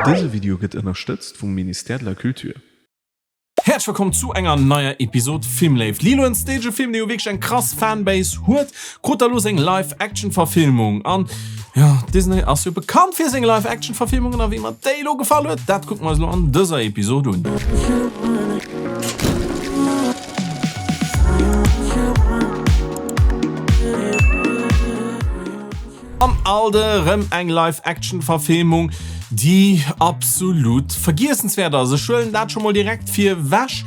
Dëse Video gëtt ënnerstëtzt vum Ministère de la Culture. Häerzlech wëllkomm zu enger neier Episode Filmléift. Lilo and Stitch, e Film dee jo wierklech eng krass Fanbase huet, krut da lo seng Live-Action Verfilmung. An jo, Disney ass jo bekannt fir seng Live-Action Verfilmungen a wéi mer déi lo gefall huet, dat kucke mer eis lo an dëser Episode un. An alt erëm eng Live-Action-Verfilmung, déi absolut vergiessenswäert ass. Ech huelen dat scho mol direkt vir wech,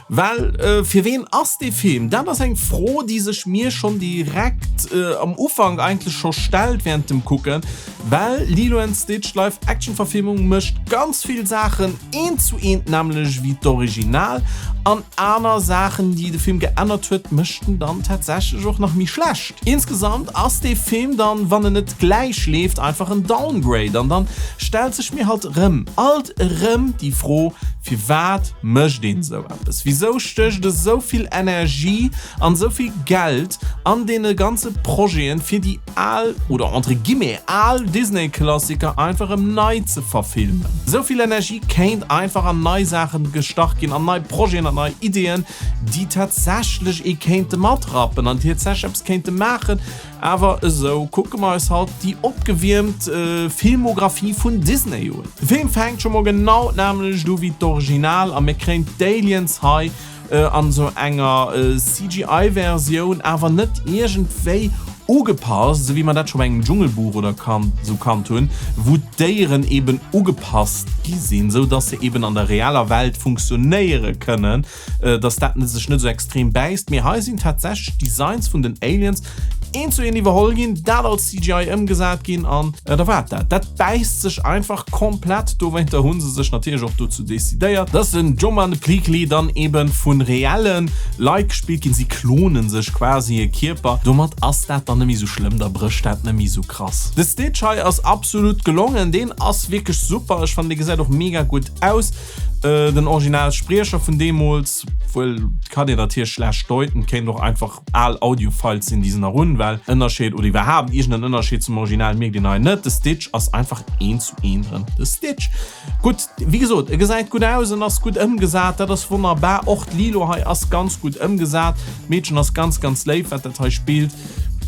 well fir ween ass dee Film? Dat ass eng Fro, déi sech mir schonn direkt am Ufank eigentlech scho stellt während dem Kucken, well Lilo and Stitch, d'Live-Action-Verfilmung, mécht ganz vill Saachen eent zu eent nämmlech wéi d'Original an aner Saachen, déi de Film geännert huet, mécht en dann tatsächlech och nach méi schlecht. Insgesamt ass dee Film dann, wann en net gläich leeft, einfach en Downgrade an dann stellt sech mir halt erëm, alt erëm déi Fro, firwat mécht een esou eppes? Wisou stécht esou vill Energie an esou vill Geld an deene ganze Projeten, fir déi al, oder entre guillemets al Disney-Klassiker einfach erëm nei ze verfilmen? Esou vill Energie kéint einfach an nei Saachen gestach ginn, an nei Projeten, an nei Ideeën, déi tatsächlech ee kéinte matrappen an déi tatsächlech eppes kéinte maachen. Awer esou kucke mer eis halt déi opgewiermt Filmographie vun Disney un. De Film fänkt scho mol genau d'nämmlecht u wéi d'Original a mir kréien d'Aliens hei an esou enger CGI-Versioun, awer net iergendwéi ugepasst, esou wéi mer dat scho bei engem Dschungelbuch oder sou kannt hunn, wou d'Déieren eben ugepasst gi sinn, esou dass se eben an der reeller Welt funktionéiere kënnen, dass dat sech net esou extrem bäisst. Mee hei sinn tatsächlech d'Designs vun den Aliens eent zu eent iwwerholl ginn, dat als CGI ëmgesat ginn an da war et dat. Dat bäisst sech einfach komplett. Dowéinter hu se sech natierlech och dozou decidéiert, dass den Joma an de Pleakley dann eben vu reelle Leit gespillt ginn. Si klonen sech quasi e Kierper. Domat ass dat dann net méi sou schlëmm, da brécht dat net méi sou krass. De Stitch hei ass absolut gelongen, deen ass wierklech super. Ech fannen dee gesäit och mega gutt aus. Den original Spriecher vun deemools, wuel kann een dat hier schlecht deuten, kéint och einfach al Audio-Files sinn, déi se nach hunn, well Ënnerscheed oder iwwerhaapt iergend en Ënnerscheed zum Original mierkt een hei net. De Stitch ass einfach eent zu eent erëm de Stitch. Gutt, wéi gesot, e gesäit gutt aus, en ass gutt ëmgesat, dat ass wonnerbar. Och d'Lilo hei ass ganz gutt ëmgesat, d'Meedchen ass ganz, ganz léif, wat dat hei spillt.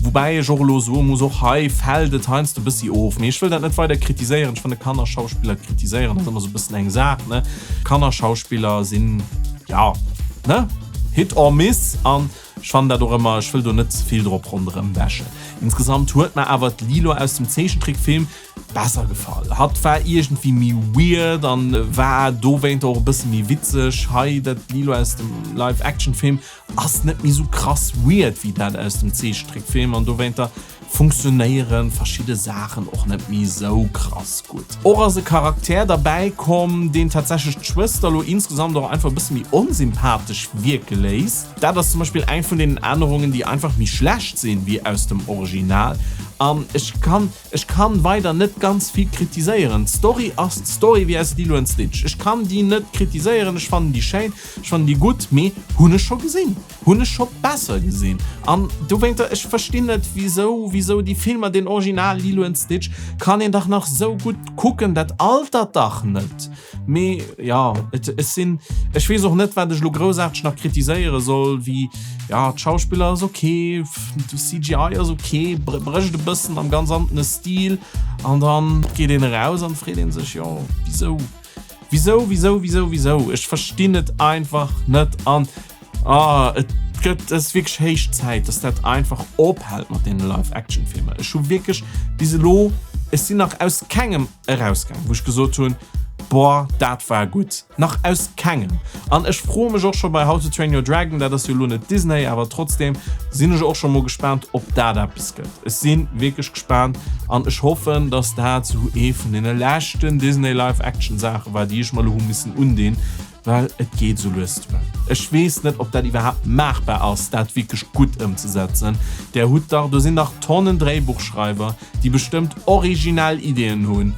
Woubäi ech och elo soe muss, och hei fält et heiansdo e bëssi of. Mee ech wëll dat net weider kritiséieren. Ech fanne Kannerschauspiller kritiséieren ass ëmmer esou e bëssen eng Saach, ne? Kannerschauspiller sinn, jo, ne, hit or miss an ech fannen dat och ëmmer, ech wëll do net ze vill drop ronderëm bashen. Insgesamt huet mer awer d'Lilo aus dem Zeechentrickfilm besser gefall. Hatt war iergendwéi méi weird an war dowéinter och e bësse méi witzeg. Hei dat Lilo aus dem Live-Action-Film ass net méi sou krass weird wéi dat aus dem Zeechentrickfilm an dowéinter funktionéiere verschidde Saachen och net méi sou krass gutt. Och ass e Charakter derbäi komm, deen tatsächlech d'Schwëster lo insgesamt och einfach e bësse méi onsympathesch wierke léisst. Dat ass zum Beispill eng vun deenen Ännerungen, déi einfach méi schlecht sinn wéi aus dem Original an ech kann Ech kann weider net ganz vill kritiséieren. D'Story ass d'Story wéi aus Lilo and Stitch. Ech kann déi net kritiséieren, ech fannen déi schéin, ech fannen déi gutt, mee hunn ech scho gesinn, hunn ech scho besser gesinn. An dowéinter, ech verstinn net wisou, wisou déi Filmer, den Original Lilo and Stitch kann een dach nach sou gutt kucken, dat altert dach net. Mee jo, et, ech sinn, ech weess och net, wat ech elo groussaarteg nach kritiséiere soll, wéi, jo, d'Schauspiller ass ok, de CGI ass ok, brécht e bëssen am ganz andene Stil an dann geet een eraus an freet een sech, jo, wisou, wisou, wisou, wisou, wisou? Ech verstinn et einfach net an, ah, et gëtt, et ass wierklech héich Zäit, dass dat einfach ophält mat deene Live-Action-Filmer. Ech hu wierklech bis elo, ech sinn nach aus kengem erausgaang, wou ech gesot hunn, boah, dat war gutt. Nach aus kengem. An ech froe mech och scho bei How to Train Your Dragon, dat ass jo elo net Disney, awer trotzdem sinn ech och scho mol gespaant, ob dat eppes gëtt. Ech si wierklech gespaant an ech hoffen, dass dat esou ee vun deene leschten Disney Live-Action-Saache war, déi ech mer elo hu missen undinn, well et geet esou lues duer. Ech weess net, ob dat iwwerhaapt maachbar ass, dat wierklech gutt ëmzesetzen. Där hutt dach, do sinn dach Tonnen Dréibuchschreiwer, déi bestëmmt originell Ideeën hunn,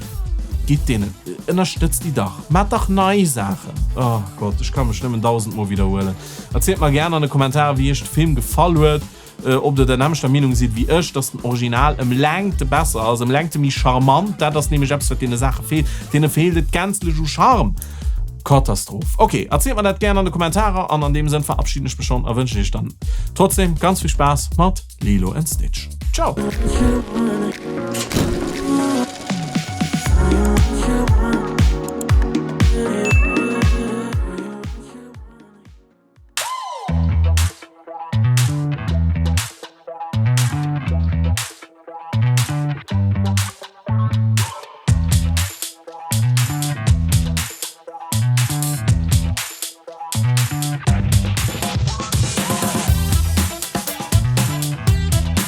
gitt deenen, ënnerstëtzt déi dach, maacht dach nei Saachen. Oh Gott, ech ka mech nëmmen dausendmol widderhuelen. Erzielt mer gären an de Kommentaren, wéi iech de Film gefall huet. Ob der der nämmlechter Meenung sidd wéi ech, dass den Original ëm Längte besser ass, ëm Längte méi charmant. Dat ass nämlech eppes, wat deene Saache feelt. Deene feelt et gänzlech u Charme. Katastroph. Ok, erzielt mer dat gären an de Kommentarer an an deem Sënn verabschiden ech mech schonn a wënschen iech dann trotzdem ganz vill Spaass mat Lilo and Stitch. Ciao!